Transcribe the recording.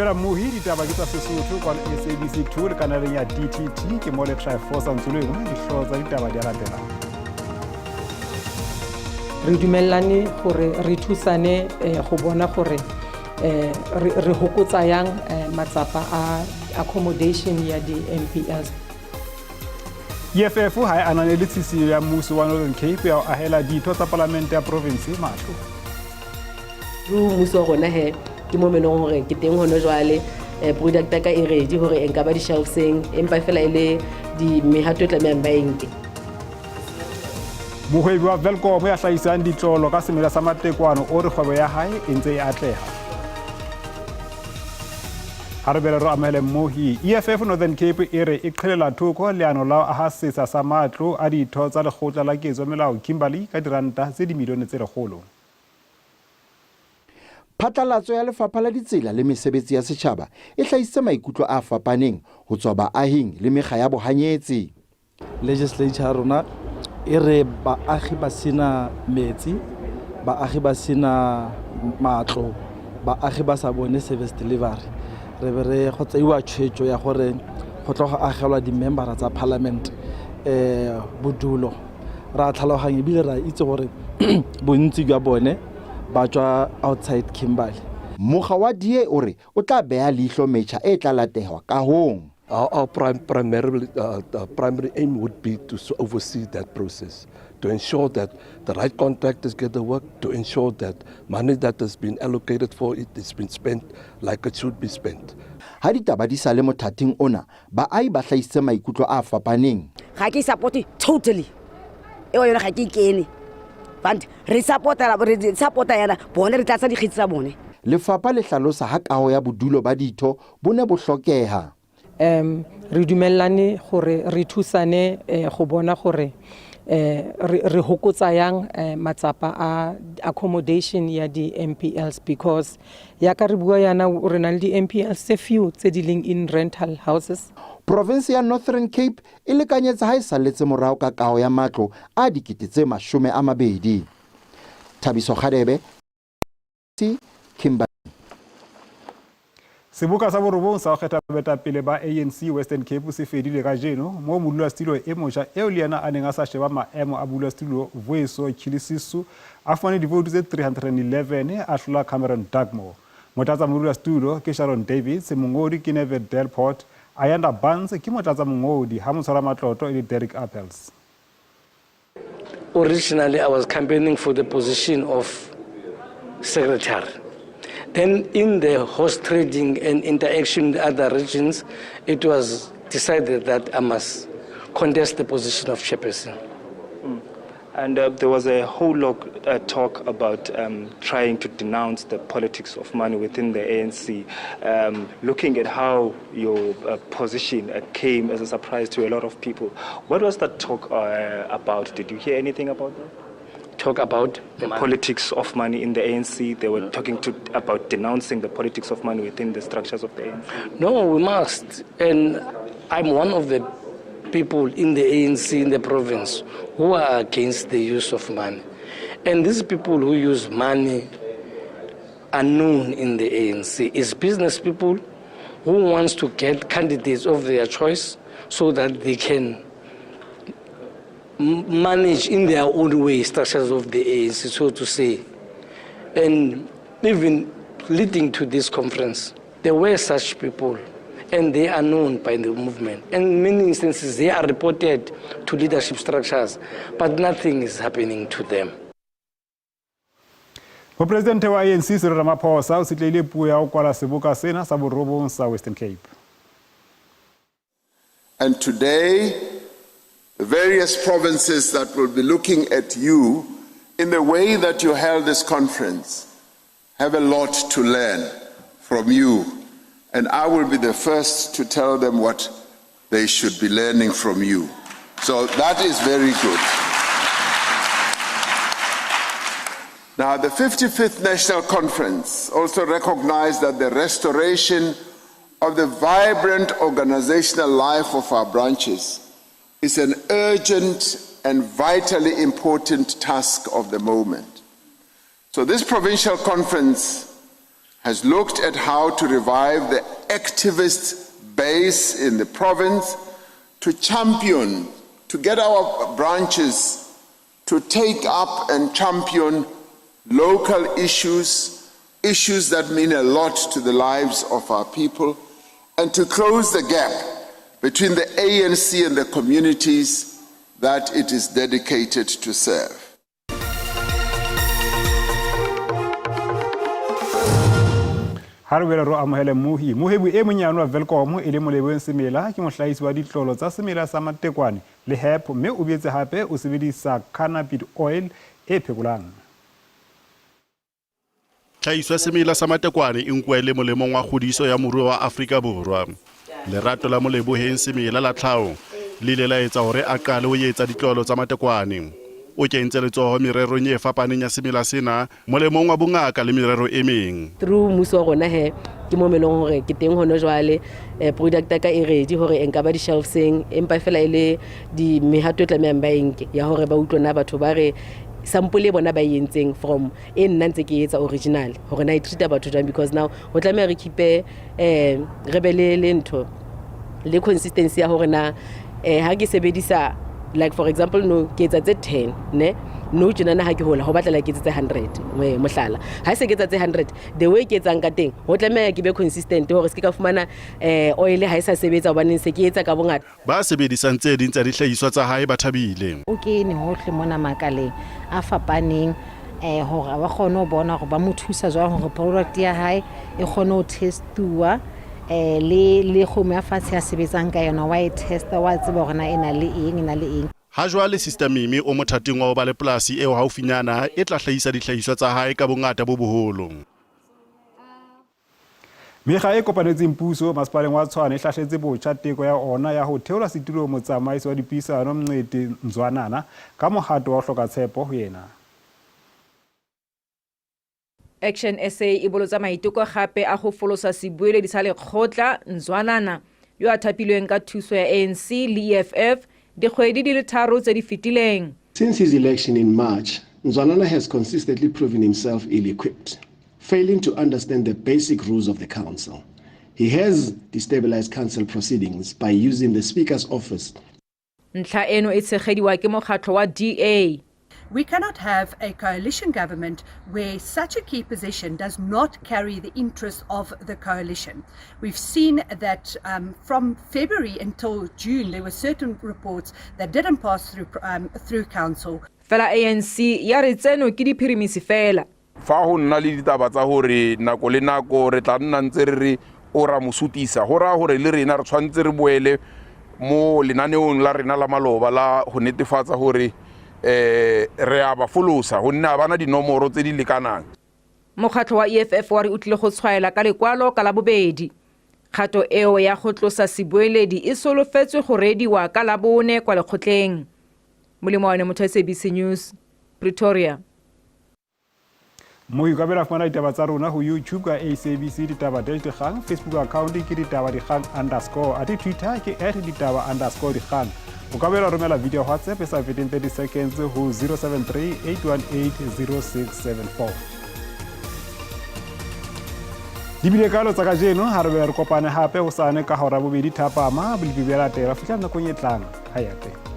Dumela mmohi, ditaba ke tsa Sesotho kwano SABC 2 le kanaleng ya DTT. Ke mo le Triforce Ntsuleng, dihlooho tsa ditaba di a latelang. Re dumellane gore re thusane go bona gore re hokotsa yang matsapa a accommodation ya di-MPLs. EFF ha e ananele tshisinyo ya mmuso wa Northern Cape ya ho ahela ditho tsa palamente ya province matlo. Mmuso wa rona he ke mo menong hore ke teng hone jwale, product ka e ready hore e nka ba di-shelfseng, empa fela e le di mehato e tlamehang ba e nke. Mohwebi wa Welkom ya hlahisang ditlolo ka semela sa matekwano o re kgwebo ya hae e ntse e atleha. Ha re bele re amohele mmohi. EFF Northern Cape e re e qhelela thoko leano la ho aha setsha sa matlo a ditho tsa lekgotla la ketso melao Kimberley ka diranta tse dimilione tse 100. Phatlalatso ya Lefapha la Ditsela le Mesebetsi ya Setjhaba e hlahisitse maikutlo a fapaneng ho tswa baahing le mekga ya bohanyetsi. Legislature ya rona e re baagi ba sena metsi, baagi ba sena matlo, baagi ba sa bone service delivery. Re be re go tseiwa tshwetso ya gore go tlo go agelwa di-membera tsa parliament bodulo. Ra tlhaloganya ebile ra itse gore bontsi jwa bone ba tswa outside Kimberley. Mokga wa DA o re o tla beha leihlo metjha e tla latehwa kahong. Our primary aim would be to oversee that process, to ensure that the right contractors get the work, to ensure that money that has been allocated for it has been spent like it should be spent. Ha ditaba di sa le mothating ona, baahi ba hlahisitse maikutlo a fapaneng. Ga ke support totally. Eo yona ga ke kene. But re support-a yana, bone re tlatsa dikgetsi tsa bone. Lefapha le hlalosa ha kaho ya bodulo ba ditho bo ne bo hlokeha. Re dumellane gore re thusane go bona gore re hokotsa yang matsapa a accommodation ya di-MPLs, because ya ka re bua yana re na le di-MPLs tse few tse di leng in rental houses. Province ya Northern Cape e lekanyetsa ha e salletse morao ka kaho ya matlo a 20,000. Thabiso Kgadebe, Kimberley. Seboka sa borobong sa ho kgetha baetapele ba ANC Western Cape se fedile kajeno, moo modulasetulo e motjha eo le yena a neng a sa sheba maemo a bodulasetulo Vueso Chilisisu a fumane divoutu tse 311 a hlola Cameron Dugmore. Motlatsa modulasetulo ke Sharon Davids, mongodi ke Neville Delport, Ayanda Barnes ke motlatsa mongodi, ha motshwara matlotlo e le Derek Appels. Originally, I was campaigning for the position of secretary. Then in the horse trading and interaction with other regions, it was decided that I must contest the position of chairperson. And there was a whole lot talk about trying to denounce the politics of money within the ANC, looking at how your position came as a surprise to a lot of people. What was that talk about? Did you hear anything about that? Talk about the politics of money in the ANC. They were talking about denouncing the politics of money within the structures of the ANC. No, we must. And I'm one of the people in the ANC in the province who are against the use of money. And these people who use money are known in the ANC. It's business people who wants to get candidates of their choice so that they can manage in their own way structures of the ANC, so to say. And even leading to this conference, there were such people, and they are known by the movement. And in many instances, they are reported to leadership structures, but nothing is happening to them. Mopresidente wa ANC Cyril Ramaphosa o setlehile puo ya ho kwala seboka sena sa borobong sa Western Cape. And today, the various provinces that will be looking at you in the way that you held this conference have a lot to learn from you. And I will be the first to tell them what they should be learning from you. So that is very good. Now, the 55th National Conference also recognized that the restoration of the vibrant organizational life of our branches is an urgent and vitally important task of the moment. So this provincial conference has looked at how to revive the activist base in the province to champion, to get our branches to take up and champion local issues, issues that mean a lot to the lives of our people, and to close the gap between the ANC and the communities that it is dedicated to serve. Ha re boela ro amohele mmohi. Mohwebi e monyane wa Welkom e le Moleboheng Semela ke mohlahisi wa ditlolo tsa semela sa matekwane le herb mme o boetse hape o sebedisa cannabis oil e phekolang. Tlhahiso ya semela sa matekwane e nkuwa e le molemong wa kgodiso ya moruo wa Afrika Borwa. Lerato la Moleboheng Semela la tlhaho le ile la etsa hore a qale ho etsa ditlolo tsa matekwane. O kentse letsoho mererong e fapaneng ya semela sena molemong wa bongaka le merero e meng. Through mmuso wa rona he ke mo melong hore ke teng hone jwale eh, product ya ka e ready hore e nka ba di-shelfseng empa fela e le di mehato e tlamehang ba e nke ya hore ba utlwe na batho ba re sample e bona ba e entseng from e nna ntse ke etsa original hore na e treata batho jwang because now ho tlameha re keep-e um re be le le ntho le consistency ya hore na eh ha ke sebedisa like for example no ke etsa tse 10 ne no tjenana ha ke hola ho batlela ke etse tse 100 eh, mohlala ha se ke etsa tse 100 the way ke etsang ka teng ho tlameha ke be consistent hore se ke ka fumana eh oil ha e sa sebetsa hobaneng se ke etsa ka bongata. Ba sebedisang tse ding tsa dihlahiswa tsa hae ba thabile. O kene hohle mona makaleng a fapaneng um hore ba kgone ho bona hore ba mo thusa jwang hore product ya hae e kgone ho testuwa um le le kgomo ya fatshe ya sebetsang ka yona wa e testa wa tseba hore na e na le eng e na le eng. Ha jwale Sister Mimi o mothating wa ho ba le polasi eo haufinyana e tla hlahisa dihlahiswa tsa hae ka bongata bo boholo. Mekga e kopanetseng puso masepaleng wa Tshwane e hlahletse botjha teko ya ona ya ho theola setulong motsamaisi wa dipuisano Mncedi Nzwanana ka mohato wa ho hloka tshepo ho yena. Action SA e bolotsa maiteko gape a go folosa sebueledi sa lekgotla Nzwanana yo a thapilweng ka thuso ya ANC le EFF dikgwedi di le tharo tse di fetileng. Since his election in March, Nzwanana has consistently proven himself ill-equipped, failing to understand the basic rules of the council. He has destabilized council proceedings by using the Speaker's office. Ntlha eno e tshegediwa ke mokgatlho wa DA. We cannot have a coalition government where such a key position does not carry the interests of the coalition. We've seen that from February until June, there were certain reports that didn't pass through, through council. Fela ANC ya re tseno ke diphirimisi fela. Fa go nna le ditaba tsa gore nako le nako re tla nna ntse re re o ra mo sutisa, go raya gore le rena re tshwanetse re boele mo lenaneong la rena la maloba la go netefatsa gore um re a ba folosa gonne ga bana dinomoro tse di lekanang. Mokgatlho wa EFF wa re o tlile go tshwaela ka lekwalo ka Labobedi. Kgato eo ya go tlosa sebueledi e solofetswe go reediwa ka Labone kwa lekgotleng. Molemo Motho, SABC News, Pretoria. Mo ka bela fumana ditaba tsa rona ho YouTube ka SABC Ditaba dash Dikgang, Facebook account ke ditaba dikgang underscore, athe Twitter ke @ditaba_dikgang. O ka bela romela video WhatsApp e sa feteng 30 seconds ho 073 818 0674. Di bile kalo tsa kajeno. Ha re be re kopane hape hosane ka hora bobedi thapama. Bolipi bja latela fihla nakong e tlang. Ha ya teng.